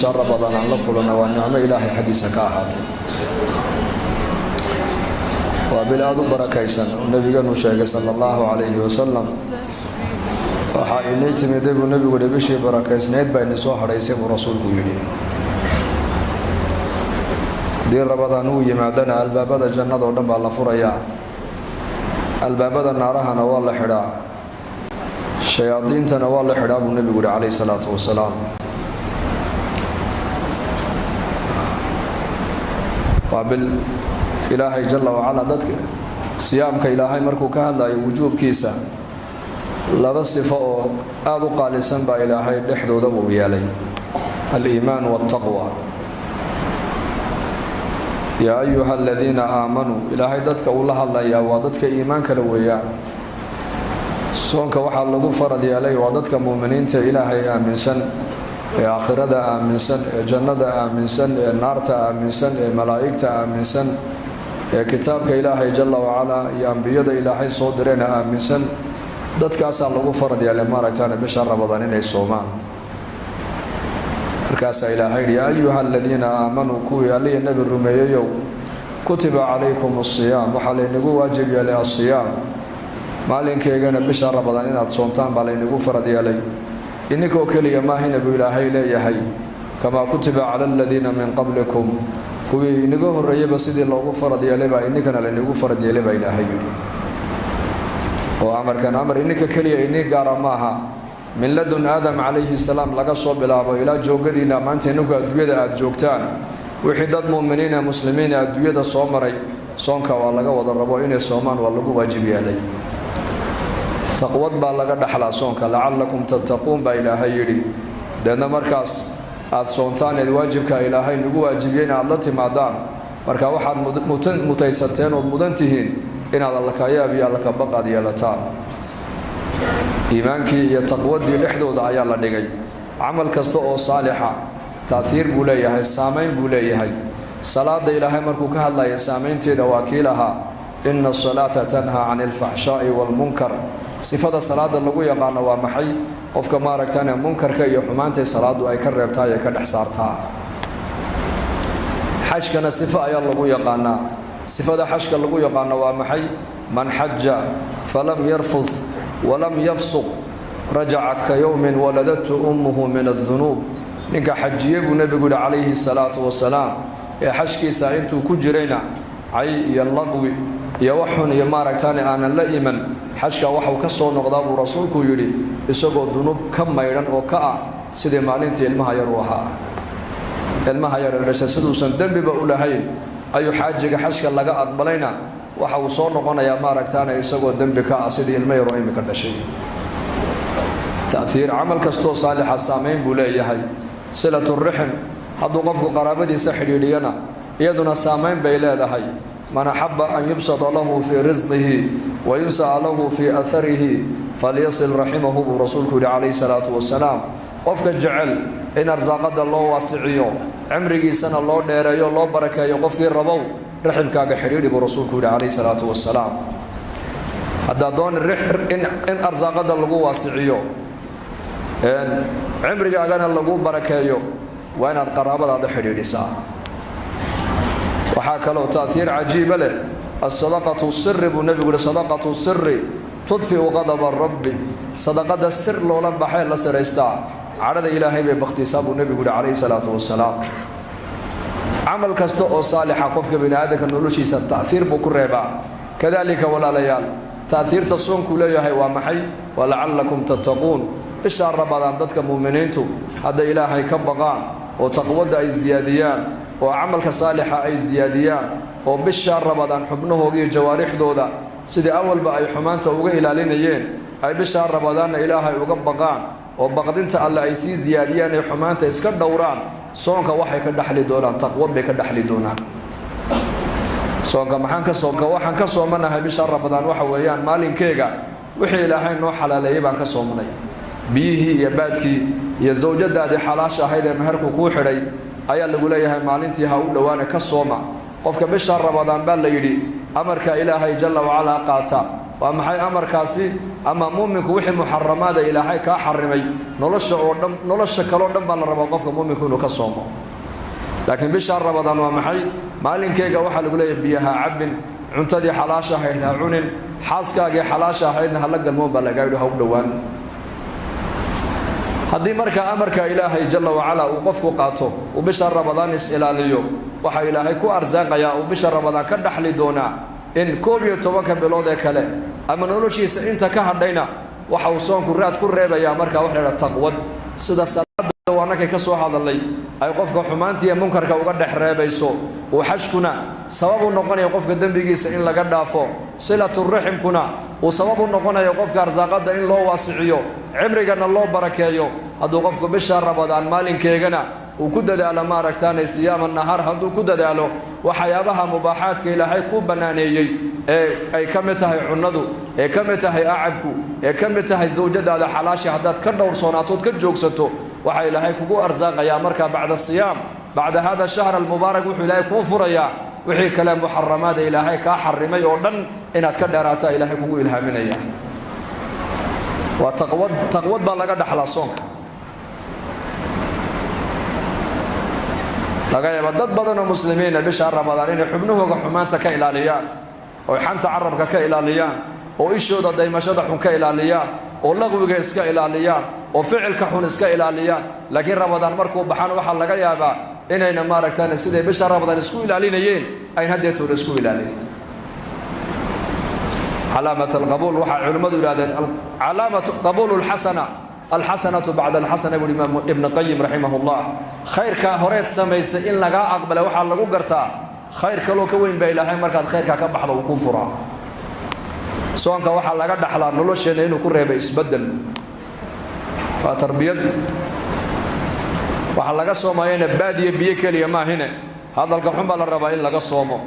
Bisha Ramadaan aan la kulanno waa nicmo Ilaahay xaggiisa ka ahaatay. Waa bil aada u barakaysan oo nabigeenu sheegay sala allahu calayhi wasalam. Waxaa inay timiday buu nebigu yihi, bishii barakaysnayd baa ini soo hadhaysay buu rasuulku yidhi. Haddii Ramadaan uu yimaadana albaabada jannada oo dhan baa la furayaa, albaabada naarahana waa la xidhaa, shayaadiintana waa la xidhaa buu nebigu yihi calayhi salaatu wasalaam. Waa bil Ilaahay jalla wacalaa dadka siyaamka Ilaahay markuu ka hadlayo wujuubkiisa laba sifo oo aada u qaalisan baa Ilaahay dhexdooda uu yeelay: aliimaan waltaqwa. Yaa ayuha aladiina aamanuu, Ilaahay dadka uu la hadlayaa waa dadka iimaankala weeyaan. Soonka waxaa lagu farad yeelay waa dadka muuminiinta Ilaahay aaminsan, ee aakhirada aaminsan, ee jannada aaminsan, ee naarta aaminsan, ee malaa'igta aaminsan, ee kitaabka Ilaahay jalla wacalaa iyo ambiyada Ilaahay soo dirayna aaminsan. Dadkaasaa lagu farad yeelay maaragtaana bisha Ramadaan inay soomaan. Markaasaa Ilaahay yidhi: yaa ayuha aladiina aamanuu, kuwii Allihi Nebi rumeeyeyow, kutiba calaykum asiyaam, waxaa laynagu waajib yeelay asiyaam, maalinkeygana bisha Ramadaan inaad soomtaan baa laynagu farad yeelay. Ininkoo keliya maahina buu Ilaahay leeyahay, kamaa kutiba cala aladiina min qablikum, kuwii inaga horreeyeyba sidii loogu farad yeelay baa ininkana laynagu farad yeelay baa Ilaahay yidhi. Oo amarkan amar ininka keliya inii gaara maaha. Min ladun Aadam calayhi salaam laga soo bilaabo ilaa joogadiina maanta ininku adduunyada aada joogtaan, wixii dad muuminiin ee muslimiin ee adduunyada soo maray soonka waa laga wada rabo inay soomaan, waa lagu waajib yeelay. Taqwad baa laga dhaxlaa soonka, lacalakum tattaquun baa Ilaahay yidhi. Deedna markaas aada soontaan eed waajibka Ilaahay nagu waajibiyeyna aada la timaadaan, marka waxaad mutaysateen ood mudan tihiin inaad Allakayaab iyo Allakabaqaad yeelataan. Iimaankii iyo taqwadii dhexdooda ayaa la dhigay. Camal kasta oo saalixa taathiir buu leeyahay, saamayn buu leeyahay. Salaada Ilaahay markuu ka hadlaya saamaynteeda waa kii lahaa: ina asalaata tanhaa cani alfaxshaa'i waalmunkar. Sifada salaada lagu yaqaano waa maxay? Qofka maaragtane munkarka iyo xumaantay salaadu ay ka reebtaa ee ka dhex saartaa. Xajkana sifo ayaa lagu yaqaanaa. Sifada xajka lagu yaqaano waa maxay? Man xaja falam yarfud walam yafsuq rajaca ka yowmin waladatu ummuhu min adunuub. Ninka xajiye buu nebigu yihi calayhi salaatu wasalaam, ee xajkiisa intuu ku jirayna cay iyo laqwi iyo waxxun iyo maaragtaane aanan la iman, xajka waxau ka soo noqdaa buu rasuulku yidhi isagoo dunuub ka maydhan oo ka ah sidii maalintii ilmaha yar u ahaa. Ilmaha yar ee dhashay siduusan dembiba u lahayn ayuu xaajiga xajka laga aqbalayna waxa uu soo noqonayaa maaragtaane isagoo dembi ka ah sidii ilmo yaroo imika dhashay. Ta'hiir camal kastoo saalixa saamayn buu leeyahay. Silaturixm, hadduu qofku qaraabadiisa xidhiidhiyana iyaduna saamayn bay leedahay. Man axaba an yubsata lahu fii risqihi wa yunsa'a lahu fii aharihi falyasil raximahu buu rasuulku yihi calayhi salaatu wasalaam. Qofka jecel in arsaaqada loo waasiciyo, cimrigiisana loo dheereeyo, loo barakeeyo, qofkii rabow raximkaaga xidhiidhi buu rasuulku yihi calayhi salaatu wasalaam. Haddaad dooni in arsaaqada lagu waasiciyo, cimrigaagana lagu barakeeyo, waa inaad qaraabadaada xidhiidhisaa. Waxaa kaloo taathiir cajiiba leh asadaqatu siri buu nebigu yihi: sadaqatu siri tudfiu qadaba rabbi. Sadaqada sir loola baxee la siraystaa cadhada Ilaahay bay bakhtisaa buu nebigu yihi calayhi salaatu wasalaam. Camal kasta oo saalixa qofka bini aadamka noloshiisa ta'hiir buu ku reebaa. Kadalika walaalayaal, ta'hiirta soonkuu leeyahay waa maxay? Waa lacalakum tattaquun. Bishaa Ramadaan dadka muuminiintu hadday Ilaahay ka baqaan oo taqwadda ay siyaadiyaan oo camalka saalixa ay siyaadiyaan oo bishaa Ramadaan xubnahooga iyo jawaarixdooda sidii awalba ay xumaanta uga ilaalinayeen ay bishaa Ramadaanna Ilaahay uga baqaan oo baqdinta Alle ay sii siyaadiyaan ay xumaanta iska dhowraan, soonka waxay ka dhexli doonaan taqwad bay ka dhexli doonaan. Soonka maxaan ka soomka? Waxaan ka soomanahay bisha Ramadaan waxa weeyaan maalinkeega wixii Ilaahay noo xalaaleeyey baan ka soomanay. Biyihii iyo baadkii iyo zawjadaadii xalaasha ahayd ee meherku kuu xidhay ayaa lagu leeyahay maalintii ha u dhowaane ka sooma. Qofka bisha Ramadaan baa la yidhi amarka Ilaahay jalla wacalaa qaata Waa maxay amarkaasi? Ama muuminku wixii muxaramaada Ilaahay kaa xarimay nolosha oo dhan, nolosha kaloo dhan baa la rabaa qofka muuminku inuu ka soomo. Laakiin bisha Ramadaan waa maxay? Maalinkeyga waxaa lagu leeyahay biyaha cabbin, cuntadii xalaasha ahayd ha cunin, xaaskaagii xalaasha ahaydna hala galmoon baa lagaa yidhi, ha u dhowaan. Haddii markaa amarka Ilaahay jalla wacalaa uu qofku qaato, uu bisha Ramadaan is ilaaliyo, waxaa Ilaahay ku arsaaqayaa, uu bisha Ramadaan ka dhaxli doonaa in 11-ka bilood ee kale ama noloshiisa inta ka hadhayna waxa uu soonku raad ku reebayaa. Markaa waxa la yidhaha taqwad, sida salaada waanakay ka soo hadalnay ay qofka xumaanta iyo munkarka uga dhex reebayso, uu xajkuna sabab u noqonayo qofka dembigiisa in laga dhaafo, silaturaximkuna uu sabab u noqonayo qofka arsaaqadda in loo waasiciyo, cimrigana loo barakeeyo. Hadduu qofku bisha Ramadaan maalinkeegana uu ku dadaalo, maaragtaanay siyaama nahaar hadduu ku dadaalo waxyaabaha mubaaxaadka Ilaahay ku bannaaneeyey ee ay ka mid tahay cunnadu, ee ka mid tahay acabku, ee ka mid tahay sawjadaada xalaasha, haddaad ka dhowrsoonaato ood ka joogsato, waxaa Ilaahay kugu arsaaqayaa markaa bacda siyaam, bacda hada shahr almubaarak, wuxuu Ilaahay kuu furayaa wixii kale muxaramaada Ilaahay kaa xarimay oo dhan inaad ka dheeraataa Ilaahay kugu ilhaaminaya. Waa taqwad, taqwad baa laga dhaxlaa soonka. Laga yaaba dad badan oo muslimiina bisha Ramadaan inay xubnahooga xumaanta ka ilaaliyaan, oo xanta carabka ka ilaaliyaan, oo ishooda daymashada xun ka ilaaliyaan, oo laqwiga iska ilaaliyaan, oo ficilka xun iska ilaaliyaan. Laakiin Ramadaan markuu baxaan waxaa laga yaabaa inayna maaragtaan siday bisha Ramadaan isku ilaalinayeen ayn haddeetooda isku ilaalinin. Calaamat alqabuul, waxaa culimmadu yidhahdeen calaamat qabuulu lxasana alxasanatu bacda alxasana, buuri Imaam Ibn Qayim raximahullah. Khayrkaa horeed samaysay in lagaa aqbalay waxaa lagu gartaa khayr kaloo ka weyn baa Ilaahay markaad khayrkaa ka baxdo uu ku furaa. Soonka waxaa laga dhaxlaa nolosheenna inuu ku reebay isbeddel, waa tarbiyad. Waxaa laga soomayana baadiya biyo keliya maahine, hadalka xun baa la rabaa in laga soomo,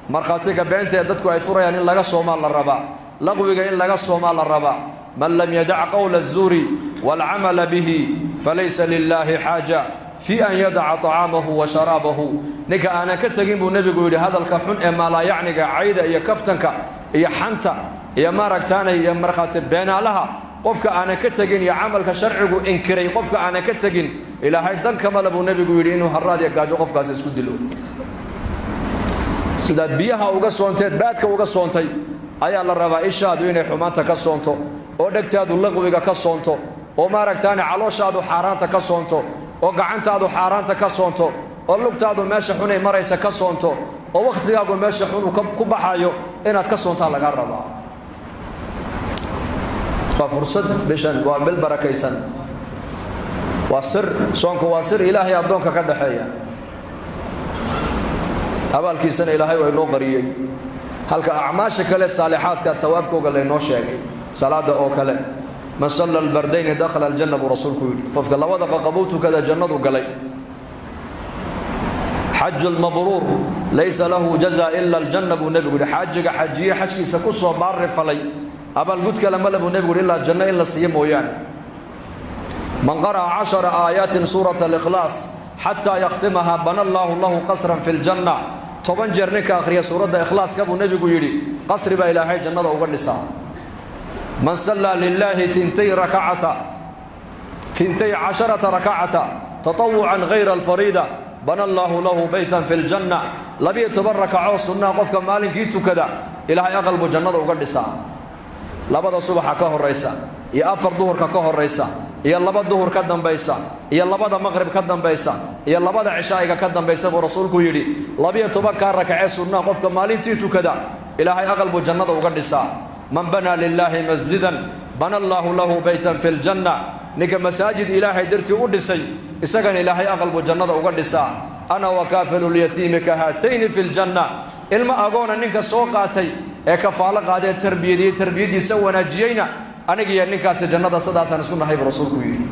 markhaatiga beenta ee dadku ay furayaan in laga soomaa la rabaa, laqwiga in laga soomaa la rabaa. Man lam yadac qowla azuuri waalcamala bihi falaysa lilaahi xaaja fii an yadaca طacaamahu wa sharaabahu. Ninka aanan ka tegin buu nebigu yidhi hadalka xun ee maalaayacniga, cayda iyo kaftanka iyo xanta iyo maaragtaanay iyo markhaati beenaalaha, qofka aanan ka tegin iyo camalka sharcigu inkiray qofka aanan ka tegin, Ilaahay dan kamale buu nebigu yidhi inuu haraad iyo gaajo qofkaasi isku dilo. Sidaad biyaha uga soonteed baadka uga soontay ayaa la rabaa ishaadu inay xumaanta ka soonto, oo dhegtaadu laqwiga ka soonto, oo maaragtaane calooshaadu xaaraanta ka soonto, oo gacantaadu xaaraanta ka soonto, oo lugtaadu meesha xunay maraysa ka soonto, oo wakhtigaagu meesha xun uu ku baxayo inaad ka soontaa lagaa rabaa. Waa fursad bishan, waa bil barakaysan, waa sir. Soonku waa sir Ilaahay addoonka ka dhaxeeya, abaalkiisana Ilaahay waa inoo qariyey, halka acmaasha kale saalixaadka hawaabkooga laynoo sheegay. Salaada oo kale, man salla albardayni dakhala aljanna buu rasuulku yidhi, qofka labada qaqabuu tukada jannadu galay. Xaju lmabruur laysa lahu jaza ila aljanna buu nebigu yidhi, xaajiga xajiye xajkiisa ku soo baari falay abaalgud kale male buu nebigu yidhi ilaa janno in la siiyo mooyaane. Man qara'a 10 aayaatin suurata alikhlaas xataa yakhtimaha bana allaahu lahu qasran fi ljanna, 10 jeer ninka akhriya suuradda ikhlaaska buu nebigu yidhi qasri baa Ilaahay jannada uga dhisaa. Man sallaa lilaahi intay rakacata 12 rakacata tatawucan hayra alfariida bana allaahu lahu beytan fi ljanna, 12 rakacoo sunnaa qofka maalinkii tukada Ilaahay aqal buu jannada uga dhisaa. Labada subaxa ka horaysa iyo 4 duhurka ka horaysa iyo 2 duhur ka dambaysa iyo 2da maqrib ka dambaysa iyo 2da cishaa'iga ka dambaysa buu rasuulku yidhi, 12-kaa rakacee sunnaa qofka maalintii tukada Ilaahay aqal buu jannada uga dhisaa. Man banaa lilaahi masjidan bana allaahu lahu beytan fi ljanna, ninka masaajid Ilaahay dartii u dhisay isagana Ilaahay aqal buu jannada uga dhisaa. Ana wakaafilu lyatiimi ka haatayni fi ljanna, ilmo agoona ninka soo qaatay ee kafaalo qaadee tarbiyadiyey tarbiyaddiisa wanaajiyeyna anigiyo ninkaasi jannada sidaasaan isku nahay buu rasuulku yidhi.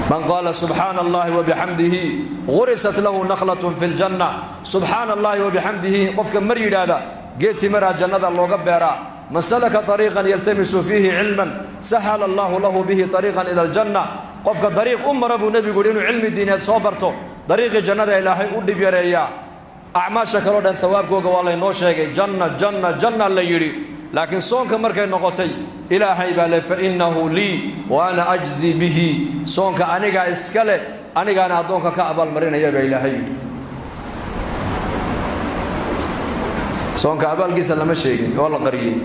Man qaala subxaana allahi wabixamdihi gurisat lahu nakhlatun fi ljanna, subxaana allahi wabixamdihi qofka mar yidhaahda geed timaraa jannada looga beeraa. Man salaka طariiqan yaltamisu fiihi cilman sahala allahu lahu bihi طariiqan ila aljanna, qofka dariiq u mara buu nebigu yidhi inuu cilmi diineed soo barto dariiqii jannada Ilaahay u dhib yareeyaa. Acmaasha kaleo dhan hawaabkooga waa laynoo sheegay, janna janna janna la yidhi. Laakiin soonka markay noqotay Ilaahay baa le, fa innahu lii wa ana ajzi bihi, soonka anigaa iska leh, anigaana addoonka ka abaalmarinaya baa Ilaahay yidhi. Soonka abaalkiisa lama sheegin, waa la qariyey.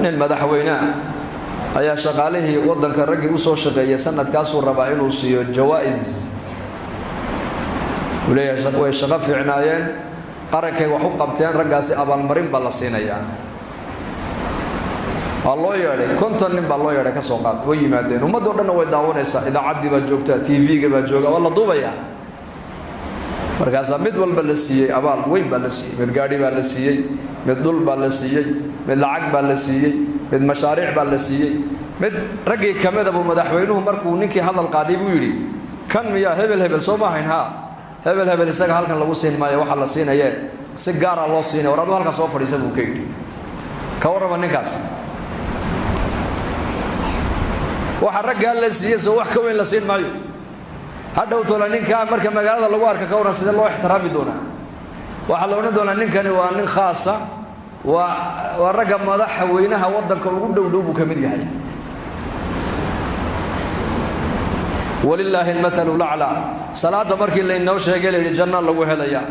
Nin madaxweyneah ayaa shaqaalihii waddanka raggii u soo shaqeeyay sanadkaasuu rabaa inuu siiyo jawaa'is. Uu leeyahay way shaqo fiicnaayeen, qarankay wax u qabteen, raggaasi abaalmarin baa la siinayaa. Waa loo yeedhay, 50 nin baa loo yeedhay, ka soo qaad. Way yimaadeen, ummaddo dhanna way daawanaysaa, idaacaddii baa joogtaa, TV-ga baa jooga, waa la duubayaa. Markaasaa mid walba la siiyey abaal weyn baa la siiyey. Mid gaadhi baa la siiyey, mid dhul baa la siiyey, mid lacag baa la siiyey, mid mashaariic baa la siiyey. Mid raggii ka mida buu madaxweynuhu markuu ninkii hadal qaaday buu yidhi, kan miyaa hebel hebel soo ma ahayn? Haa, hebel hebel isaga halkan lagu siin maayo, waxaa la siinayee si gaara loo siinaya, war aduu halkan soo fadhiisa buu ka yidhi. Ka warrama ninkaas, waxa raggaa la siiyey soo wax ka weyn la siin maayo? Hadhow tola ninkaa marka magaalada lagu arka ka warran, sidee loo ixtiraami doonaa? Waxaa la odhan doonaa ninkani waa nin khaasa, waa ragga madaxweynaha waddanka ugu dhow dhow buu ka mid yahay. Walilaahi almathalu laclaa. Salaadda markii laynoo sheegay la yidhi janna lagu helayaa,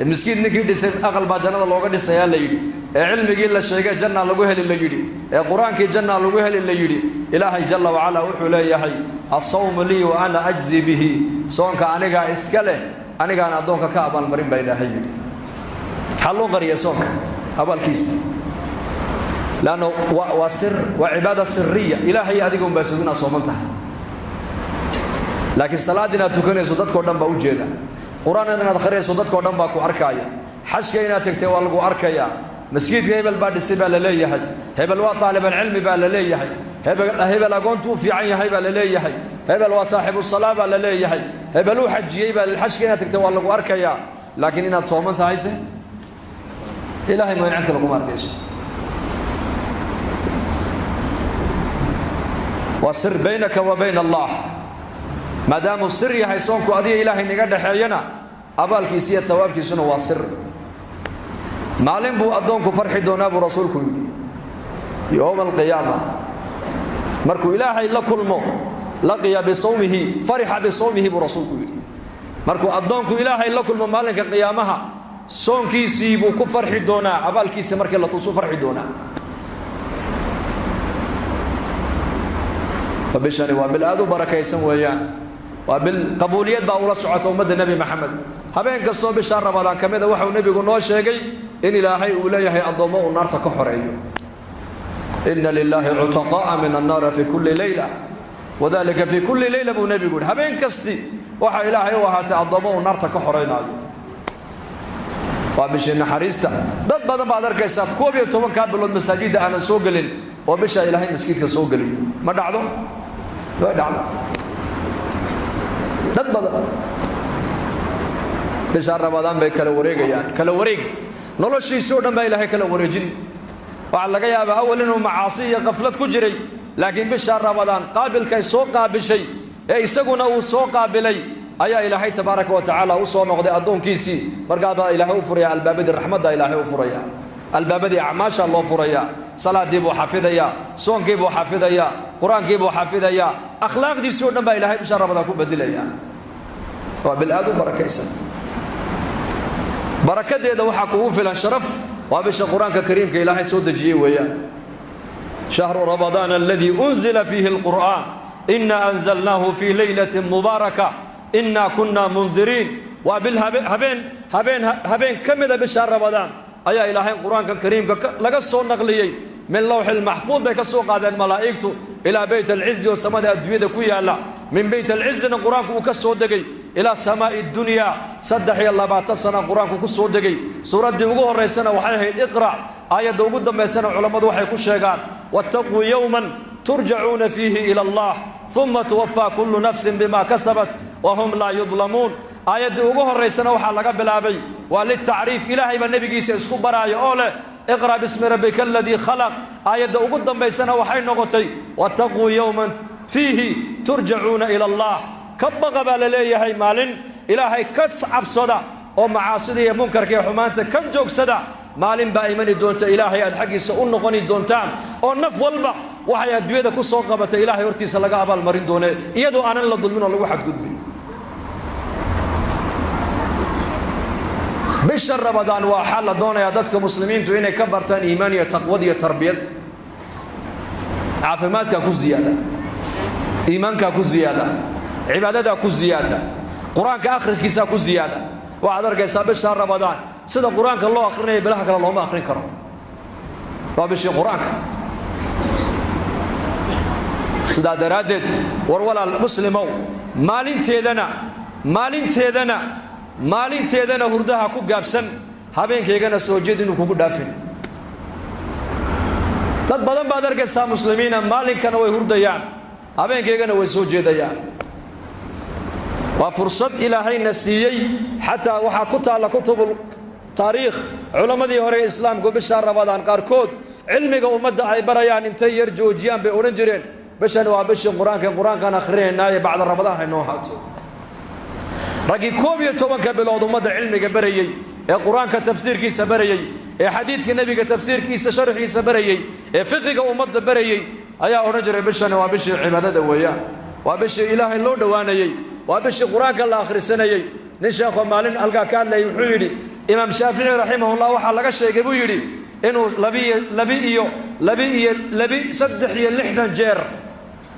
miskiin ninkii dhisay aqal baa jannada looga dhisayaa la yidhi, ee cilmigii la sheegay janna lagu heli la yidhi, ee qur-aankii janna lagu heli la yidhi, Ilaahay jalla wacalaa wuxuu leeyahay asawmu lii wa ana ajzi bihi, soonka anigaa iska leh, anigaana addoonka ka abaalmarin baa Ilaahay yidhi. Maxaa loo qariya soonka abaalkiisa? Lanno waa sir, waa cibaada siriya, Ilaahay adiga unbaa sug inaad sooman tahay. Laakiin salaad inaad tukanayso dadkao dhan baa u jeeda, qur-aan inaad akhriyayso dadkao dhan baa ku arkaaya, xajka inaad tegtay waa lagu arkayaa, maskiidka hebel baa dhisay baa la leeyahay, hebel waa taalibalcilmi baa la leeyahay, hebel agoontu u fiican yahay baa la leeyahay, hebel waa saaxibu salaa baa la leeyahay, hebel uu xajiyey baa, xajka inaad tegtay waa lagu arkayaa. Laakiin inaad sooman tahayse Ilaahay mooyaan cid kale kuma arkayso. Waa sir baynaka wa bayna Allah. Maadaamuu sir yahay soonku adiga Ilaahay naga dhexeeyana, abaalkiisa iyo thawaabkiisuna waa sir. Maalin buu addoonku farxi doonaa buu rasuulku yidhi, yowma alqiyaama markuu Ilaahay la kulmo, laqiya bisawmihi, farixa bisawmihi buu rasuulku yidhi. Markuu addoonku Ilaahay la kulmo maalinka qiyaamaha, soonkiisii buu ku farxi doonaa, abaalkiisa markii la tusu farxi doonaa. Fa bishani waa bil aad u barakaysan weeyaan, waa bil qabuuliyad baa ula socota ummadda Nebi Maxamed. Habeen kastoo bishaa Ramadaan ka mida waxau nebigu noo sheegay in Ilaahay uu leeyahay addoommo uu naarta ka xoreeyo. Ina lilaahi cutaqaa'a min annaari fi kulli leyla, wadalika fi kulli leyla buu nebigu yihi. Habeen kasti waxaa Ilaahay u ahaatay addoommo uu naarta ka xoreynaayo. Waa bishii naxariista. Dad badan baad arkaysaa 11-kaa bilood masaajidda aanan soo gelin oo bishaa Ilaahay maskiidka soo geliyo. Ma dhacdo? Way dhacdo. Dad badan bishaa Ramadaan bay kala wareegayaan, kala wareeg noloshiisii o dhan baa Ilaahay kala wareejin. Waxaa laga yaabaa awal inuu macaasi iyo qaflad ku jiray, laakiin bishaa Ramadaan qaabilkay soo qaabishay ee isaguna uu soo qaabilay ayaa Ilaahay tabaaraka wa tacaala u soo noqday addoonkiisii. Markaa baa Ilaahay u furaya albaabadii raxmadda, Ilaahay u furaya albaabadii acmaasha loo furayaa, salaadii buu xafidayaa, soonkii buu xafidayaa, qur-aankii buu xafidayaa, akhlaaqdiisii o dhan baa Ilahay bisha Ramadaan ku bedelayaa. Waa bil aad u barakaysan, barakadeeda waxaa kugu filan sharaf, waa bisha qur-aanka kariimka Ilaahay soo dejiyey weeyaan. Shahru ramadaan aladii unzila fiihi alqur'aan, ina anzalnaahu fii leylati mubaaraka, ina kunna mundiriin. Waa bil habeen habeen habeen ka mida bisha Ramadaan ayaa Ilaahay qur-aankan kariimka laga soo naqliyey min lawxi lmaxfuud, bay ka soo qaadeen malaa'igtu ilaa beyt alcizi oo samada adduunyada ku yaalla. Min beyt alcizina qur-aanku uu ka soo degay ilaa samaa'i dunyaa. 23 sana qur-aanku ku soo degay. Suuraddii ugu horraysana waxay ahayd iqra', aayadda ugu dambaysana culammadu waxay ku sheegaan wattaquu yowman turjacuuna fiihi ila Allah uma tuwafaa kullu nafsin bima kasabat wahum laa yudlamuun. Aayaddii ugu horraysana waxaa laga bilaabay waa litacriif, Ilaahay baa nebigiisa isku baraayo oo leh iqra' bismi rabbika aladii khalaq. Aayadda ugu dambaysana waxay noqotay wattaquu yowman fiihi turjacuuna ila Allah. Ka baqa baa la leeyahay maalin Ilaahay ka cabsada. oo macaasida iyo munkarka iyo xumaanta ka joogsada. Maalin baa imani doonta Ilaahay aad xaggiisa u noqoni doontaan, oo naf walba waxay adduunyada ku soo qabatay Ilaahay hortiisa laga abaalmarin doone, iyadoo aanan la dulmin oo lagu xadgudbin. Bisha Ramadaan waa xal la doonayaa dadka muslimiintu inay ka bartaan iimaan iyo taqwad iyo tarbiyad. Caafimaadkaa ku ziyaada, iimaankaa ku ziyaada, cibaadadaa ku ziyaada, qur-aanka akhriskiisaa ku ziyaada. Waxaad arkaysaa bisha Ramadaan sida qur-aanka loo akrinaya bilaha kale looma akhrin karo, waa bishii qur-aanka. Sidaa daraaddeed, war walaal muslimow, maalinteedana maalinteedana maalinteedana hurdaha ku gaabsan, habeenkaygana soo jeed inuu kugu dhaafin. Dad badan baad arkaysaa muslimiina, maalinkana way hurdayaan, habeenkaygana way soo jeedayaan. Waa fursad Ilaahayna siiyey. Xataa waxaa ku taalla kutubul taariikh, culammadii hore islaamku bisha Ramadaan qaarkood cilmiga ummadda ay barayaan intay yar joojiyaan bay odhan jireen: bishan waa bishii qur-aanka, qur-aankaan akhrinaynaaye bacda Ramadaan haynoo haato. Raggii 11-ka bilood ummadda cilmiga barayey, ee qur-aanka tafsiirkiisa barayey, ee xadiidka nebiga tafsiirkiisa sharxiisa barayey, ee fiqiga ummadda barayey ayaa odhan jiray: bishani waa bishii cibaadada weeyaan, waa bishii Ilaahay loo dhowaanayey, waa bishii qur-aanka la akhrisanayey. Nin sheekhoo maalin halkaa ka hadlayay wuxuu yidhi: Imaam Shaafici raximahullah waxaa laga sheegay, buu yidhi, inuu labiiyo labi iyo labi iyo labi 63 jeer